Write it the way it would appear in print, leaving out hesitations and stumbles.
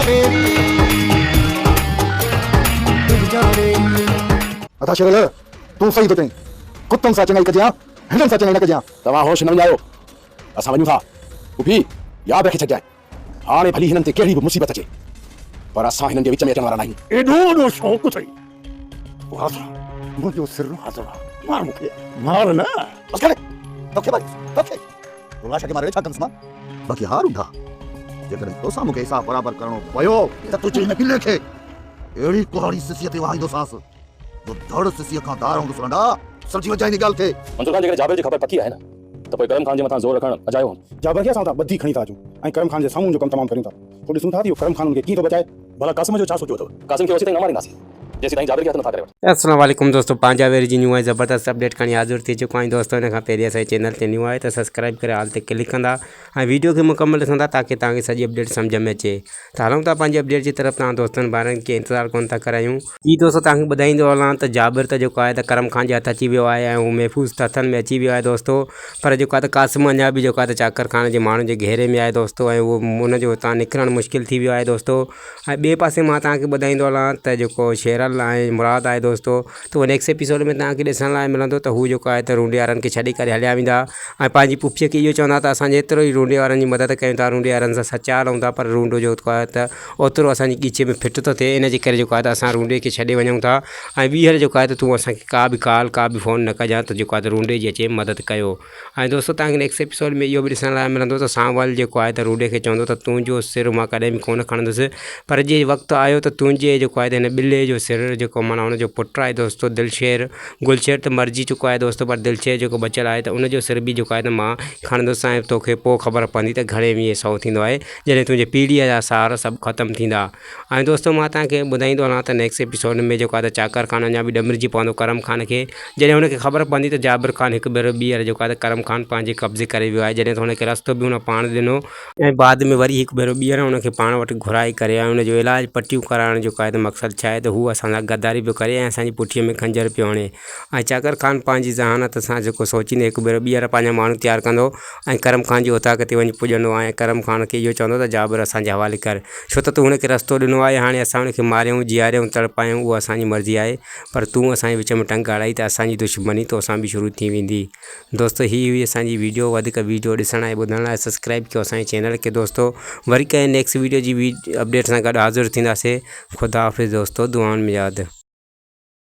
ويري تنهنجا ويري. ادا شيرل تون صحيح ٿو چئين ڪتن سان چڱائي ڪجي ها هنن سان چڱائي نه ڪجي ها. توهان هوش نه وڃايو اسان وڃون ٿا پڦي ياد رکي ڇڏجانء هاڻي ڀلي هنن تي ڪهڙي به مصيبت اچي پر اسان هنن جي وچ ۾ اچڻ وارا ناهيون. ايڏو وڏو شوق اٿئي حاضر آ منهنجو سر حاضر آ مار مون کي مار نه. بس ڪري توکي ماريس توکي تو لاش کي ماري ڇا ڪندس مان باقي ها رنڍا جيڪڏهن توسان مون کي حساب برابر ڪرڻو پيو ته تنهنجي هن ٻلي کي اهڙي ڪهاڙي سسيء تي وهائيندوسانس جو ڌڙ سسيء کان ڌار هوندس رنڍا سمجهي وڃجانء ان ڳالهه کي. منصور خان جيڪڏهن جابر جي خبر پڪي آهي نه ته پوء ڪرم خان جي مٿان زور رکڻ اجايو هوندو. جابر کي اسان اتان ٻڌي کڻي ٿا اچون ۽ ڪرم خان جي سامهون جو ڪم تمام ڪريون ٿا. پوء ڏسون ٿا ته اهو ڪرم خان ان کي ڪيئن ٿو بچائي. ڀلا قاسم جو ڇا سوچيو اٿو؟ قاسم کي اوسيتائين نه مارينداسين، جيسيتائين جابر کي هٿ نٿا ڪري وٺون. السلام عليڪم دوستو پنهنجا وير جي نيو ۽ زبردست اپڊيٽ کڻي حاضر ٿي چڪو آهيان دوستو ان کان پهرين اسان جي چينل تي نيو آهي ته سبسڪرائب ڪري آل تي ڪلڪ ڪندا ۽ ويڊيو کي مڪمل ڏسندا تاڪي توهان کي سڄي اپڊيٽ سمجهه ۾ اچي ته هلون ٿا پنهنجي اپڊيٽ جي طرف توهان دوستن ڀائرن کي انتظار ڪون ٿا ڪرايون. جي دوستو توهان کي ٻڌائيندو هلان ته جابر ته جيڪو آهي ته ڪرم خان جي هٿ اچي ويو آهي ۽ هو محفوظ هٿن ۾ اچي ويو آهي دوستو پر جيڪو آهي ته قاسم اڃا به جيڪو آهي ته چاڪر خان جي ماڻهن جي گهيري ۾ آهي دوستو ۽ اهو ان جو هتان نڪرڻ مشڪل ٿي ويو آهي دوستو ۽ ٻئي پاسي مان توهان کي ٻڌائيندو هلان ته جيڪو شيرل ۽ مراد آهي دوستو ته اهو نيڪسٽ ايپيسوڊ ۾ توهان کي ڏسڻ لاء ملندو ته هو جيڪو آهي ته رونڊي وارن کي ڇڏي ڪري هليا ويندا ۽ پنهنجي پڦيء کي اهو چوندا ته اسان جيترو ئي رونڊي وارن جي مدد ڪيون ٿا رونڊي وارن سان سچا رهون ٿا پر رونڊو جيڪو آهي ته اوترو اسان جي ڳچيء ۾ ڦٽ ٿو ٿئي ان جي ڪري جيڪو آهي ته اسان رونڊي کي ڇڏي وڃون ٿا ۽ ٻيهر جيڪو آهي ته تون اسان کي ڪا به ڪال ڪا به فون نه ڪجان ته جيڪو آهي ته رونڊي جي اچي مدد ڪيو ۽ دوستو توهان کي نيڪسٽ ايپيسوڊ ۾ اهو به ڏسڻ لاء ملندو ته سانول جيڪو آهي ته رونڊي کي چوندو ته تنهنجو سر مان ڪڏهن به ڪونه کڻندس پر جي وقت آيو ته تنهنجي جيڪو آهي ته هن ٻلي جو سر جيڪو معنيٰ هن جو پٽ آهي دوستو دلشير گلشير ته مرجي چڪو آهي دوستو پر دلشير جيڪو بچيل آهي ته ان جو سر به جيڪو آهي ته مان کڻندس ۽ توکي پوء خبر پوندي ته گهڻي ويهين سئو ٿيندو آهي جڏهن تنهنجي پيڙهيء جا سار سڀ ختم ٿيندا ۽ دوستو مان توهان کي ٻڌائيندو هلان ته نيڪسٽ ايپيسوڊ ۾ جيڪو آهي ته چاڪر خان اڃا به ڏمرجي پوندو ڪرم خان کي جڏهن هن کي خبر پوندي ته جابر خان هڪ ڀيرو ٻيهر جيڪو آهي ته ڪرم خان پنهنجي قبضي ڪري ويو آهي جڏهن ته هن کي رستو به هن پاڻ ڏنو ۽ بعد ۾ وري هڪ ڀيرو ٻيهر هن کي پاڻ وٽ گهرائي ڪري ۽ ان جو علاج پٽيون ڪرائڻ جو جيڪو آهي ته مقصد ڇا آهي ته هو اسان سان غداري پيو ڪري ۽ اسان جي پٺيء ۾ خنجر پيو هڻي ۽ چاڪر خان پنهنجي ذهانت سان جيڪو سوچيندي هڪ ڀيرو ٻيهر پنهنجا ماڻهو تيار ڪندو ۽ ڪرم خان جي اوطاق تي وڃي پڄندو ۽ ڪرم خان کي اهو چوندو ته جابر اسان جي حوالي ڪر ڇو ته تون هن کي رستو ڏنو آهي هاڻي اسان هن کي ماريون جياريون تڙپايون اهو اسان جي مرضي آهي پر تون اسان جي وچ ۾ ٽنگ اڙائي ته اسان جي دشمني توسان به شروع ٿي ويندي دوستو هي هئي اسان جي ويڊيو وڌيڪ ويڊيو ڏسڻ ۽ ٻڌڻ لاء سبسڪرائب ڪيو اسان جي چينل کي دوستو وري ڪنهن نيڪسٽ ويڊيو جي اپڊيٽ سان گڏ حاضر ٿينداسي خدا حافظ دوستو دعائن ۾ ياد.